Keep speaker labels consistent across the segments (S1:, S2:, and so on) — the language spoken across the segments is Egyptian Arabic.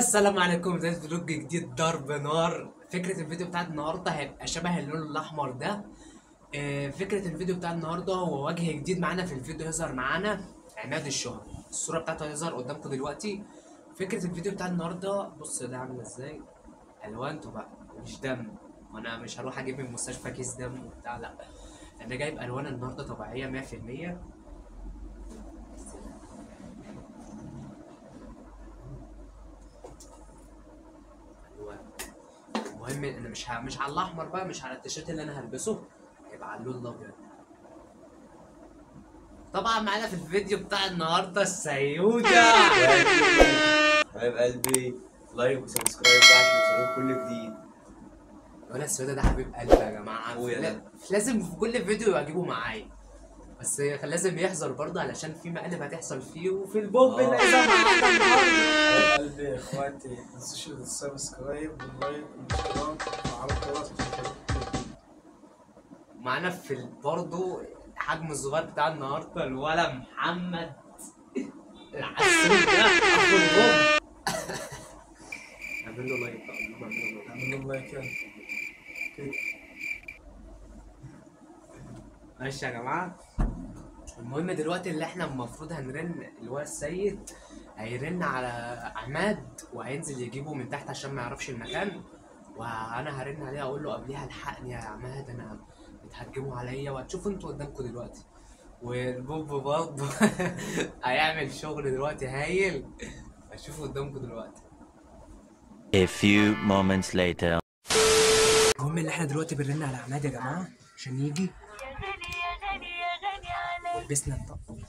S1: السلام عليكم. ده vlog جديد ضرب نار. فكرة الفيديو بتاعت النهارده هيبقى شبه اللون الاحمر ده. فكرة الفيديو بتاع النهارده هو وجه جديد معانا في الفيديو، هيظهر معانا عماد الشهبي، الصورة بتاعته هيظهر قدامكم دلوقتي. فكرة الفيديو بتاع النهارده، بص ده عامل ازاي، الوانته بقى مش دم، وانا مش هروح اجيب من المستشفى كيس دم وبتاع، لا انا جايب الوان النهارده طبيعية 100%. المهم انا مش على الاحمر بقى، مش على التيشيرت اللي انا هلبسه، هيبقى على اللون الابيض. طبعا معانا في الفيديو بتاع النهارده السيوده
S2: حبايب قلبي، like و subscribe بقى عشان يوصلكوا كل جديد.
S1: ولا السيوده ده حبيب قلبي يا جماعة، لازم في كل فيديو اجيبه معايا، بس لازم يحذر برضه علشان في مقالب هتحصل فيه وفي البوب اللي هيظهر معانا النهارده.
S3: حبايب قلبي اخواتي، ما تنسوش ال subscribe وال like والاشتراك وعلى الجرس.
S1: معانا في برضه الحجم الصغير بتاع النهارده الولا محمد العسول ده اخو البوب. اعمل له like بقى،
S3: اعمل له like يلا كده.
S1: ماشي يا جماعة. المهم دلوقتي اللي احنا المفروض هنرن، اللي هو السيد هيرن على عماد وهينزل يجيبه من تحت عشان ما يعرفش المكان، وانا هرن عليه اقول له قبليها الحقني يا عماد انا بتهجموا عليا، وهتشوفوا انتوا قدامكم دلوقتي. والبوب برضه هيعمل شغل دلوقتي هايل، هتشوفوا قدامكم دلوقتي.
S4: A few moments later.
S1: المهم اللي احنا دلوقتي بنرن على عماد يا جماعة عشان يجي، ولبسنا الطقم.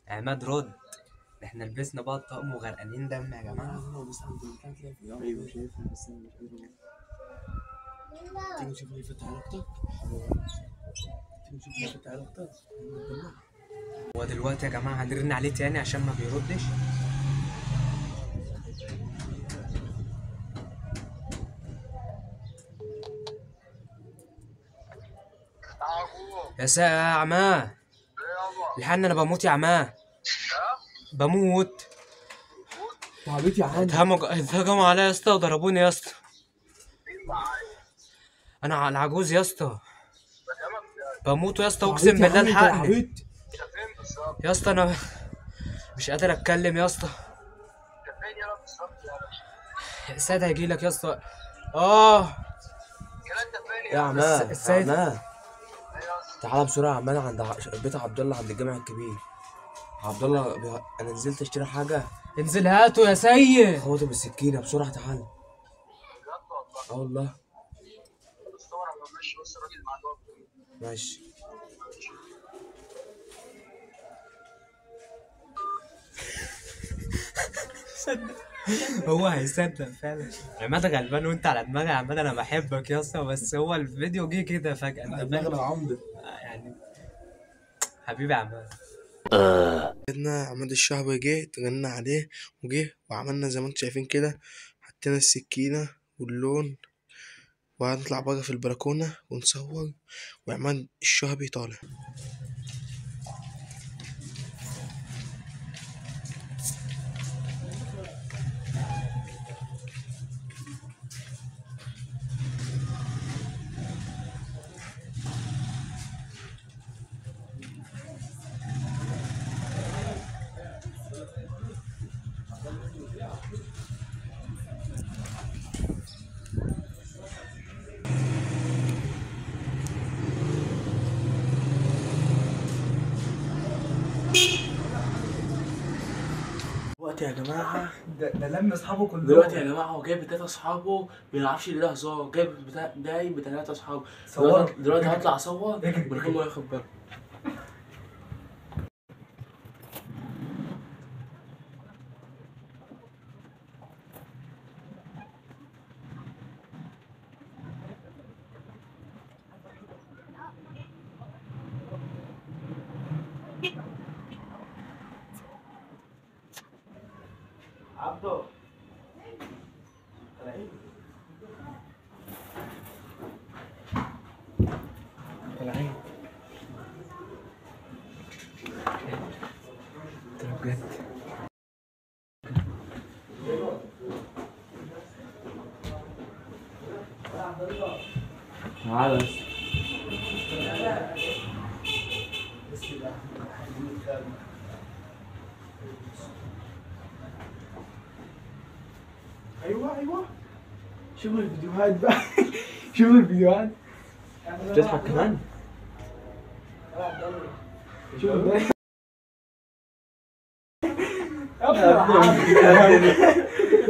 S1: عماد رد، احنا لبسنا بقى الطقم وغرقانين دم يا جماعة.
S3: ايوه شايفها بس انا مش قادر. تيجي نشوف اللي فتح علاقتك، تيجي نشوف اللي فتح علاقتك.
S1: هو دلوقتي يا جماعة هنرن عليه تاني عشان ما بيردش. يا عماد الحقني، انا بموت يا عماد، بموت.
S3: عبيط يا عم،
S1: اتهجموا عليا يا اسطى وضربوني يا اسطى. انا العجوز يا اسطى، بموت يا اسطى اقسم بالله الحقني يا اسطى، انا مش قادر اتكلم يا اسطى. السيد هيجي لك يا اسطى.
S2: يا عماد السيد تعالى بسرعة يا عماد، عند بيت عبد الله عند الجامع الكبير. عبد الله انا نزلت اشتري حاجة.
S1: انزل هاته يا سيد،
S2: خبطه بالسكينة بسرعة تعالى. بجد والله؟ اه والله. ماشي.
S1: صدق هو هيصدق فعلا. عماد غلبان وانت على دماغي يا عماد، انا بحبك يا اسطى، بس هو الفيديو جه كده فجأة. انت
S3: دماغنا عمده
S1: يعني حبيبي يا عماد.
S3: سيدنا عماد الشهبي جه، تغنى عليه وجه وعملنا زي ما انتم شايفين كده، حطينا السكينة واللون، وهنطلع بقى في البلكونة ونصور وعماد الشهبي طالع.
S5: دلوقتي يا جماعة
S1: ده لم اصحابه كلهم
S5: دلوقتي يا جماعة. هو جايب 3 اصحابه، ما يعرفش اللي ده هزار، جايب بتاع جايب 3 اصحابه. دلوقتي هطلع اصور من غير ما ياخد باله.
S3: عبده طالعين
S1: طالعين طلع بجد.
S5: تعالى بس.
S3: ايوه ايوه شوفوا الفيديوهات بقى. شوفوا الفيديوهات.
S2: بتضحك كمان؟
S3: شوف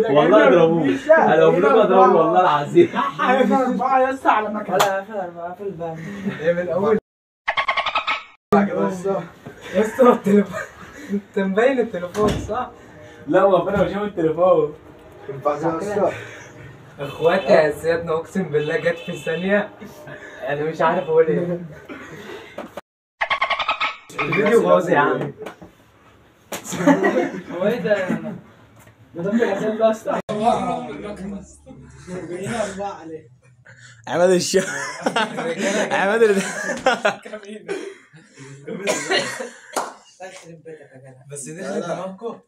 S5: والله اضربوه، انا لو بلوك اضربوه والله العظيم.
S3: هقفل 4 يا اسطى على مكان.
S6: ولا قافل 4، قافل بقى
S1: ايه من الاول يا اسطى. التليفون انت مبين التليفون صح؟
S5: لا هو انا بشوف التليفون.
S1: اخواتي يا سيادنا اقسم بالله جت في ثانية انا مش عارف اقول ايه. الفيديو باظ يا عم.
S6: هو ايه ده؟ ده دم الغزال ده يا اسطى.
S2: عماد الشيخ عماد
S1: بس دخلت دماغكم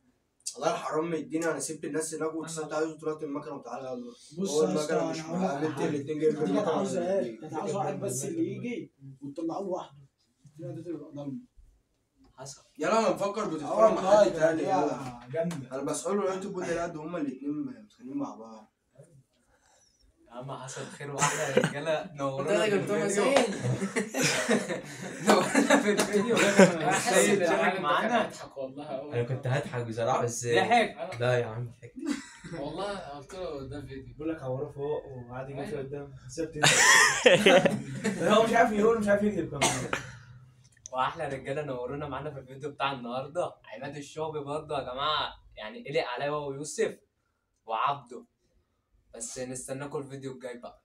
S7: والله الحرام يديني. انا سبت الناس هناك واتصلت عليه وطلعت المكنه وتعالى يلا.
S3: بص
S7: هو
S3: يا اسطى
S7: المكنه مش
S3: انا هقول لك على
S7: عملت
S3: حاجة.
S7: الاثنين جنب
S3: دي كانت
S7: المكنه.
S3: عاوزه ايه؟ كانت عاوزه واحد بس اللي يجي وتطلعوه لوحده. الدنيا دي تبقى ضلمة.
S1: حصل.
S7: يلا انا مفكر بتتفرج مع حد تاني. يلا
S3: جامدة.
S7: انا بسأله لقيته بيقول لي لا ده هما الاثنين متخانقين مع بعض.
S1: يا عم حصل خير واحلى يا رجاله. نورونا في الفيديو، نورونا في الفيديو. السيد شارك معانا.
S6: اضحك والله.
S2: انا كنت هضحك بصراحة بس
S1: ضحك.
S2: لا يا عم ضحكت
S6: والله قلت له ده فيديو.
S3: بقول لك عورة فوق وقعد يجي قدام سبت. هو مش عارف يقول، مش عارف يكذب كمان.
S1: واحلى رجاله نورونا معانا في الفيديو بتاع النهارده. عماد الشعبي برضه يا جماعة يعني قلق عليا هو ويوسف وعبده. بس نستناكم الفيديو الجاي بقى.